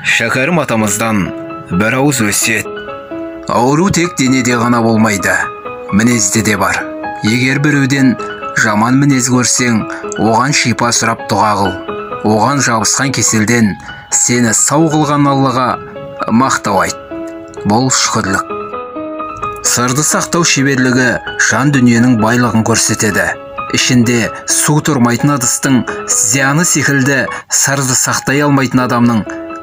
Шәкәрім атамыздан бір ауыз өсиет. Ауру тек денеде ғана болмайды, мінезде де бар. Егер біреуден жаман мінез көрсең, оған шипа сұрап дұға қыл. Оған жабысқан кеселден сені сау қылған Аллаға мақтау айт. Бұл шүкірлік. Сырды сақтау шеберлігі жан дүниенің байлығын көрсетеді. Ішінде су тұрмайтын ыдыстың зияны секілді сырды сақтай алмайтын адамның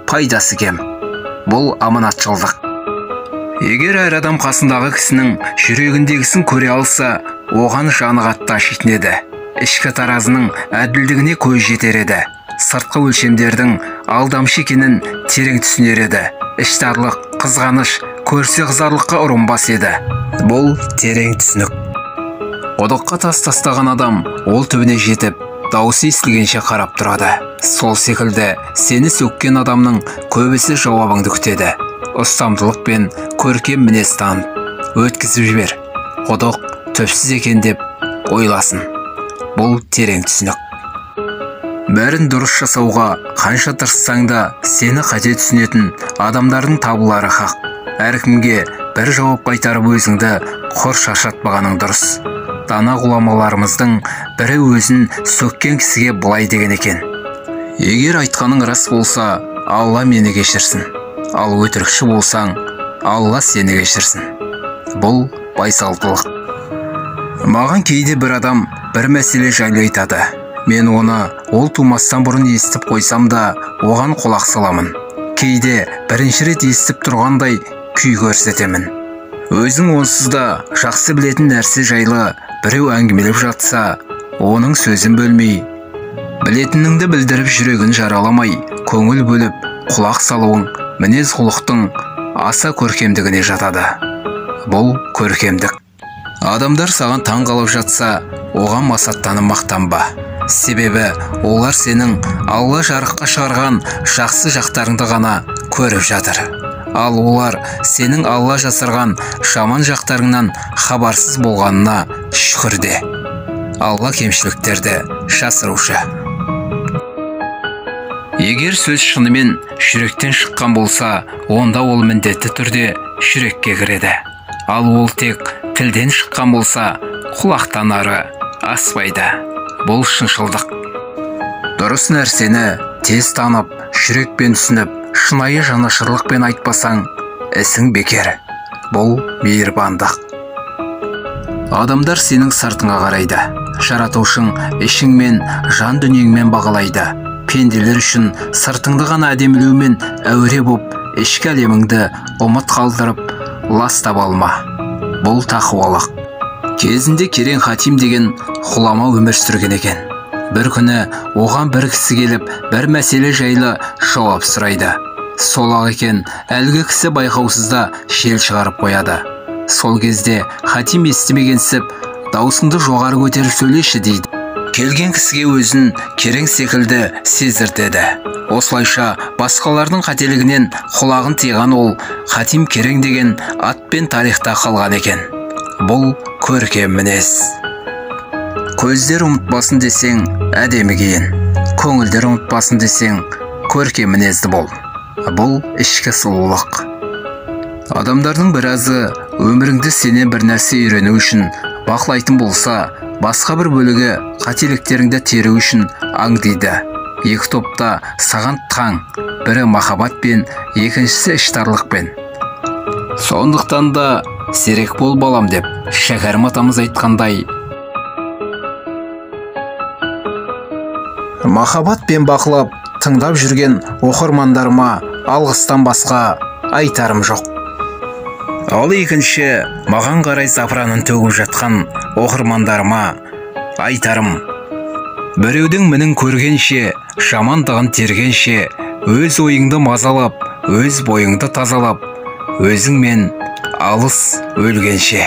пайдасы кем. Бұл аманатшылдық. Егер әр адам қасындағы кісінің жүрегіндегісін көре алса, оған жаны қатты ашитын еді. Ішкі таразының әділдігіне көз жетер еді. Сыртқы өлшемдердің алдамшы екенін терең түсінер еді. Іштарлық, қызғаныш, көрсе қызарлыққа ұрынбас еді. Бұл терең түсінік. Құдыққа тас тастаған адам ол түбіне жетіп, даусы естілгенше қарап тұрады. Сол секілді сені сөккен адамның көбісі жауабыңды күтеді. Ұстамдылық пен көркем мінез таныт, өткізіп жібер. Құдық түпсіз екен деп ойласын. Бұл терең түсінік. Бәрін дұрыс жасауға қанша тырыссаң да сені қате түсінетін адамдардың табылары хақ. Әркімге бір жауап қайтарып өзіңді құр шаршатпағаның дұрыс. Дана ғұламаларымыздың бірі өзін сөккен кісіге былай деген екен: егер айтқаның рас болса, Алла мені кешірсін. Ал өтірікші болсаң, Алла сені кешірсін. Бұл байсалдылық. Маған кейде бір адам бір мәселе жайлы айтады. Мен оны ол тумастан бұрын естіп қойсам да, оған құлақ саламын. Кейде бірінші рет естіп тұрғандай күй көрсетемін. Өзің онсыз да жақсы білетін нәрсе жайлы біреу әңгімелеп жатса, оның сөзін бөлмей, білетініңді білдіріп жүрегін жараламай, көңіл бөліп құлақ салуың мінез құлықтың аса көркемдігіне жатады. Бұл көркемдік. Адамдар саған таң қалып жатса, оған масаттанып мақтанба. Себебі олар сенің Алла жарыққа шығарған жақсы жақтарыңды ғана көріп жатыр. Ал олар сенің Алла жасырған жаман жақтарыңнан хабарсыз болғанына шүкір де. Алла кемшіліктерді жасырушы. Егер сөз шынымен жүректен шыққан болса, онда ол міндетті түрде жүрекке кіреді. Ал ол тек тілден шыққан болса, құлақтан ары аспайды. Бұл шыншылдық. Дұрыс нәрсені тез танып, жүрекпен түсініп, шынайы жанашырлықпен айтпасаң, ісің бекер. Бұл мейірбандық. Адамдар сенің сыртыңа қарайды. Жаратушың ішіңмен, жан дүниеңмен бағалайды. Пенделер үшін сыртыңды ғана әдемілеумен әуре боп, ішкі әлеміңді ұмыт қалдырып, ластап алма. Бұл тақуалық. Кезінде Керең Хатим деген ғұлама өмір сүрген екен. Бір күні оған бір кісі келіп, бір мәселе жайлы жауап сұрайды. Сол-ақ екен, әлгі кісі байқаусызда жел шығарып қояды. Сол кезде Хатим естімегенсіп, даусыңды жоғары көтеріп сөйлеші дейді. Келген кісіге өзін Керең секілді сездіртеді. Осылайша басқалардың қателігінен құлағын тыйған ол Хатим Керең деген атпен тарихта қалған екен. Бұл көркем мінез. Көздер ұмытпасын десең, әдемі киін. Көңілдер ұмытпасын десең, көркем мінезді бол. Бұл ішкі сұлулық. Адамдардың біразы өміріңді сенен бір нәрсе үйрену үшін бақылайтын болса, басқа бір бөлігі қателіктеріңді теру үшін аңдиды. Екі топта саған таң, бірі махаббатпен, екіншісі іштарлықпен. Сондықтан да серек бол балам деп Шәкәрім атамыз айтқандай, махаббатпен бақылап, тыңдап жүрген оқырмандарыма алғыстан басқа айтарым жоқ. Ал екінші, маған қарай запыранын төгіп жатқан оқырмандарыма айтарым: біреудің мінін көргенше, жамандығын тергенше, өз ойыңды мазалап, өз бойыңды тазалап, өзіңмен алыс өлгенше.